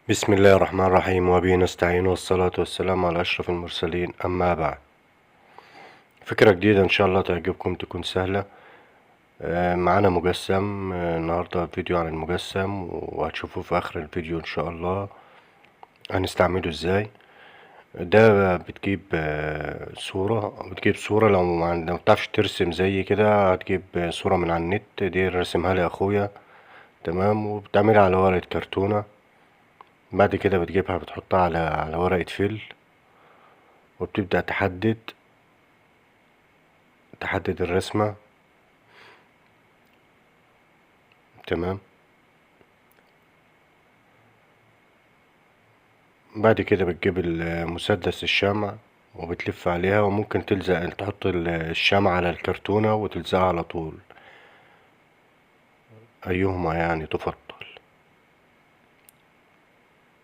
بسم الله الرحمن الرحيم، وبه نستعين، والصلاة والسلام على أشرف المرسلين، أما بعد. فكرة جديدة إن شاء الله تعجبكم، تكون سهلة. معانا مجسم. النهاردة فيديو عن المجسم، وهتشوفوه في آخر الفيديو إن شاء الله هنستعمله إزاي. ده بتجيب صورة، بتجيب صورة لو ما بتعرفش ترسم زي كده هتجيب صورة من على النت، دي رسمها لي أخويا، تمام، وبتعملها على ورقة كرتونة. بعد كده بتجيبها بتحطها على ورقة فل، وبتبدأ تحدد الرسمة، تمام. بعد كده بتجيب المسدس الشمع وبتلف عليها، وممكن تحط الشمع على الكرتونة وتلزقها على طول، أيهما تفضل،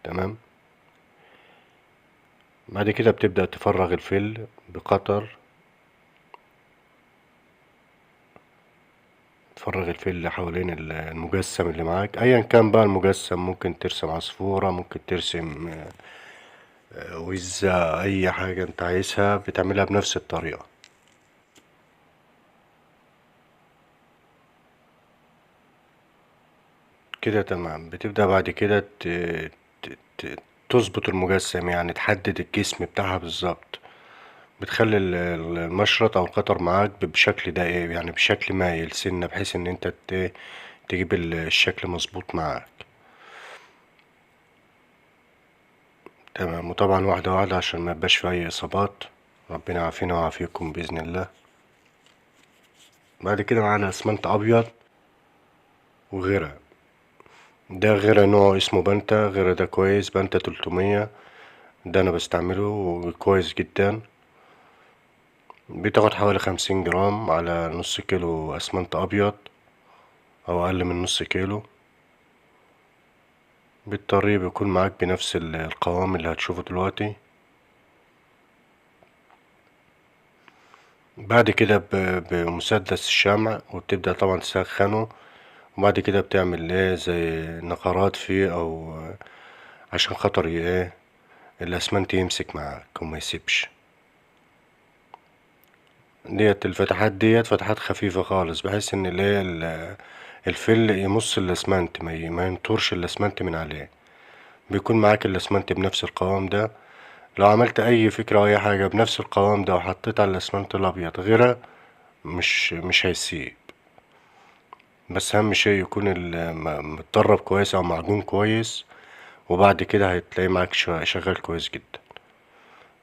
تمام. بعد كده بتبدأ تفرغ الفل بقطر، تفرغ الفل حوالين المجسم اللي معاك، ايا كان بقى المجسم. ممكن ترسم عصفورة، ممكن ترسم وزة، اي حاجة انت عايزها بتعملها بنفس الطريقة. كده تمام. بتبدأ بعد كده تظبط المجسم، يعني تحدد الجسم بتاعها بالظبط. بتخلي المشرط او القطر معاك بشكل دائري، يعني بشكل مايل سنة، بحيث ان انت تجيب الشكل مظبوط معاك، تمام. وطبعا واحدة واحدة عشان ما يبقاش في اي اصابات، ربنا يعافينا ويعافيكم باذن الله. بعد كده معانا اسمنت ابيض وغيرها، ده غير نوع اسمه بنتا، غير ده كويس، بنتا 300، ده انا بستعمله وكويس جدا. بتاخد حوالي 50 جرام على نص كيلو اسمنت ابيض او اقل من نص كيلو. بالطريق بيكون معاك بنفس القوام اللي هتشوفه دلوقتي. بعد كده بمسدس الشمع، وبتبدأ طبعا تسخنه، وبعد كده بتعمل ايه زي نقرات فيه، او عشان خاطر ايه الاسمنت يمسك معاك وما يسيبش. ديت الفتحات ديت فتحات خفيفة خالص، بحيث ان الفل يمص الاسمنت، ما ينطرش الاسمنت من عليه. بيكون معاك الاسمنت بنفس القوام ده. لو عملت اي فكرة او اي حاجة بنفس القوام ده وحطيت على الاسمنت الابيض غيره مش هيسيب. بس اهم شيء يكون متطرب كويس او معجون كويس، وبعد كده هتلاقي معاك شغال كويس جدا.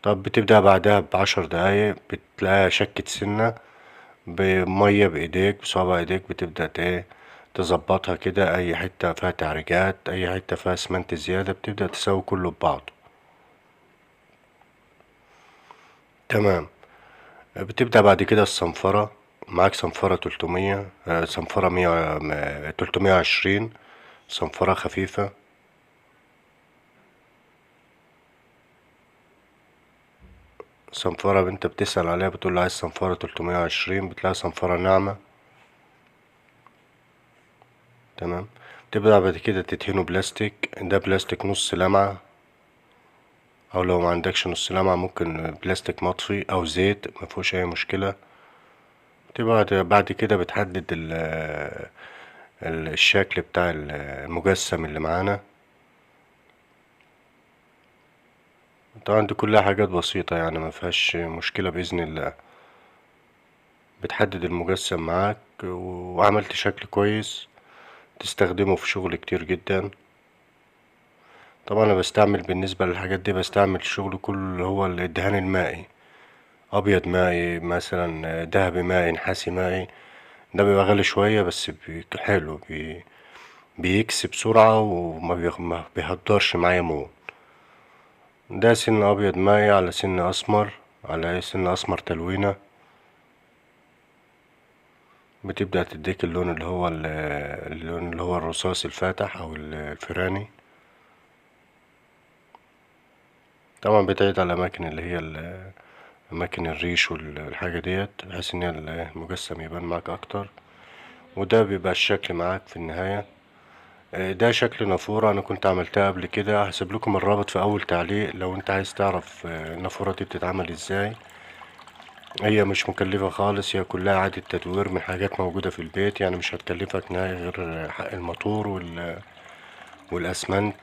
طب بتبدأ بعدها ب10 دقايق بتلاقيها شكت سنة بمية بايديك، بصابع ايديك بتبدأ تظبطها كده. اي حتة فيها تعريجات، اي حتة فيها اسمنت زيادة، بتبدأ تساوي كله ببعضه، تمام. بتبدأ بعد كده الصنفرة، معاك صنفرة 300، صنفرة مية، 320، صنفرة خفيفة. صنفرة انت بتسأل عليها بتقول له عايز صنفرة 320، بتلاقي صنفرة ناعمة، تمام. تبدأ بعد كده تدهنه بلاستيك، ده بلاستيك نص لمعة، او لو ما عندكش نص لمعة ممكن بلاستيك مطفي او زيت، ما فيهوش اي مشكلة. تبقى بعد كده بتحدد الشكل بتاع المجسم اللي معانا. طبعا دي كلها حاجات بسيطة، ما فيهاش مشكلة بإذن الله. بتحدد المجسم معاك وعملت شكل كويس تستخدمه في شغل كتير جدا. طبعا انا بستعمل بالنسبة للحاجات دي، بستعمل الشغل كله اللي هو الدهان المائي، ابيض مائي مثلا، ذهبي مائي، نحاسي مائي. ده بيبقى غالي شوية بس حلو، بيكسب بسرعة وما بيهدرش معايا مون. ده سن ابيض مائي على سن اسمر، على سن اسمر تلوينة، بتبدأ تديك اللون اللي هو اللون اللي هو الرصاصي الفاتح او الفراني. طبعا بتعيد على الاماكن اللي هي اماكن الريش والحاجة ديت، بحيث ان المجسم يبان معاك اكتر. وده بيبقى الشكل معاك في النهاية. ده شكل نافورة انا كنت عملتها قبل كده، هسيب لكم الرابط في اول تعليق لو انت عايز تعرف النافورة دي بتتعمل ازاي. هي مش مكلفة خالص، هي كلها إعادة تدوير من حاجات موجودة في البيت، يعني مش هتكلفك نهائي غير حق الموتور والأسمنت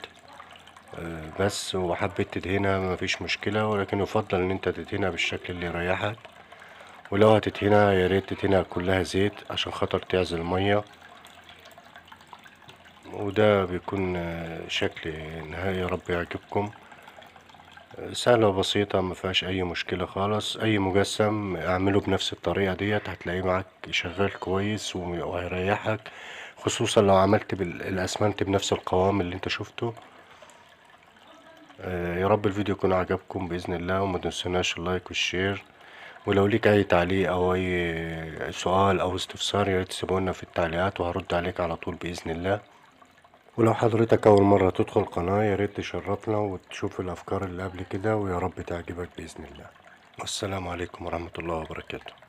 بس. وحبيت تدهنها مفيش مشكلة، ولكن يفضل ان انت تدهنها بالشكل اللي يريحك. ولو هتدهنها يا ريت تدهنها كلها زيت عشان خاطر تعزل المية. وده بيكون شكل نهائي، يا رب يعجبكم. سهلة وبسيطة ما فيهاش أي مشكلة خالص. أي مجسم اعمله بنفس الطريقة ديت هتلاقيه معاك شغال كويس وهيريحك، خصوصا لو عملت الأسمنت بنفس القوام اللي انت شفته. يا رب الفيديو يكون عجبكم بإذن الله، وما تنسوناش ال like وال share. ولو ليك أي تعليق أو أي سؤال أو استفسار يا ريت تسيبونا في التعليقات وهرد عليك على طول بإذن الله. ولو حضرتك أول مرة تدخل قناة يا ريت تشرفنا وتشوف الأفكار اللي قبل كده، ويا رب تعجبك بإذن الله. والسلام عليكم ورحمة الله وبركاته.